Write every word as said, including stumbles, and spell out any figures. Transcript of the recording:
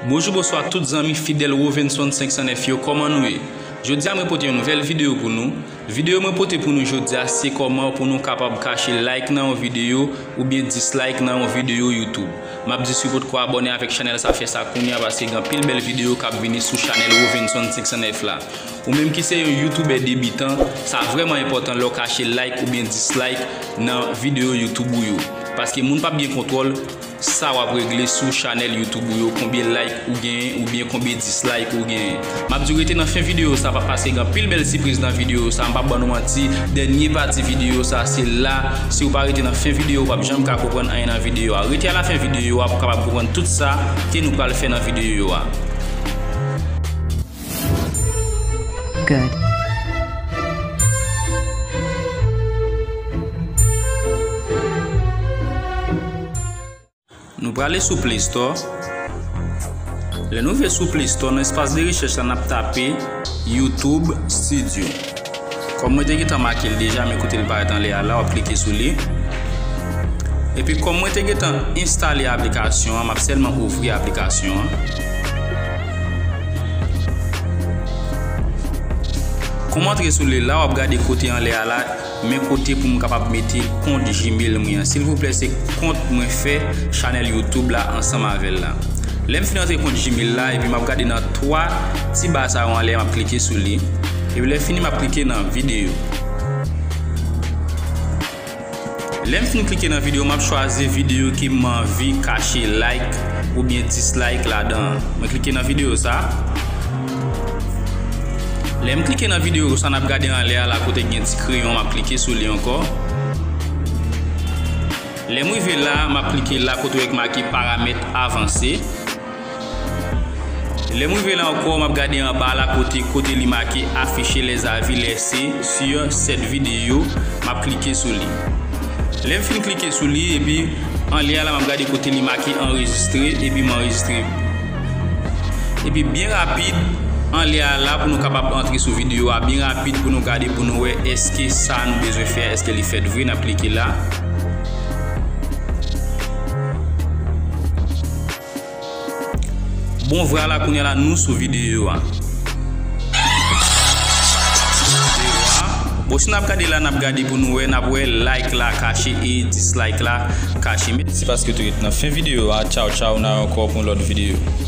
Bonjou, bonswa tout zanmi fidèl Rovenson senk san nèf yo, kòman nou ye? Jodi a mwen pote yon nouvèl videyo pou nou. Videyo mwen pote pou nou jodi a se kòman pou nou kapab kache like nan yon videyo oubyen dislike nan yon videyo YouTube. M ap di si w potko abòne avèk chanèl sa, fè sa kounye a paske gen anpil bèl videyo k ap vini sou chanèl Rovenson senk san nèf la. Ou menm ki se yon youtubè debitan, sa vrèman enpòtan lè w kache like oubyen dislike nan videyo YouTube ou yo. Paske moun p ap gen kontwòl sa w ap regle sou chanèl YouTube ou yo, konbyen like ou genyen oubyen konbyen dislike ou genyen. M ap di w rete nan fen videyo sa, pa, paske gen anpil bèl sipriz nan videyo sa, m p ap ban nou manti, dènye pati videyo sa se la, si w pa rete nan fen videyo, w p ap janm ka konprann anyen nan videyo a. Rete alafen videyo a pou w kapab konprann tout sa ke nou pral fè nan videyo a. Good. Nou prale sou Play Store. Lè nou rive sou Play Store, nan espas de rechèch la, n ap tape YouTube Studio. Kòm mwen te gentan make l deja, men kote l parèt anlè a la, w ap klike sou li. Epi kòm mwen te gentan enstale aplikasyon an, m ap sèlman ouvri aplikasyon an. Kòm w antre sou li la, w ap gade kote anlè a la, men kote pou m kapab mete kont Gmail mwen an. Silvouplè, se kont mwen fè chanèl YouTube la ansanm avè l la. Lè m fin antre kont Gmail la, epi m ap gade nan twa ti ba sa yo anlè, m ap klike sou li. Epi lè fini, m ap klike nan videyo. Lè m fin klike nan videyo, m ap chwazi videyo ke m anvi kache like oubyen dislike ladan an. Mwen klike nan videyo sa. Lè m klike nan videyo sa, n ap gade anlè a la kote gen ti kreyon, m ap klike sou li ankò. Lè m rive la, m ap klike la kote w wè k make paramèt avanse. Lè m rive la ankò, m ap gade anba la kote, kote li make afficher les avis laissés sur cette vidéo, m ap klike sou li. Lè m fin klike sou li, epi anlè a la, m ap gade kote li make anrejistre, epi m anrejistre. Epi byen rapid, anlè a la, pou nou kapab antre sou videyo a byen rapid, pou nou gade, pou nou wè èske sa nou bezwen fè, èske li fèt vre, n ap klike la. Bon, vwala, kounye a la, nou sou videyo a. Bon, si n ap gade la, n ap gade pou nou wè, n ap wè like la kache e dislike la kache. Mèsi paske w te ret nan fen videyo a. Tchaw, tchaw, n a wè ankò pou yon lòt videyo.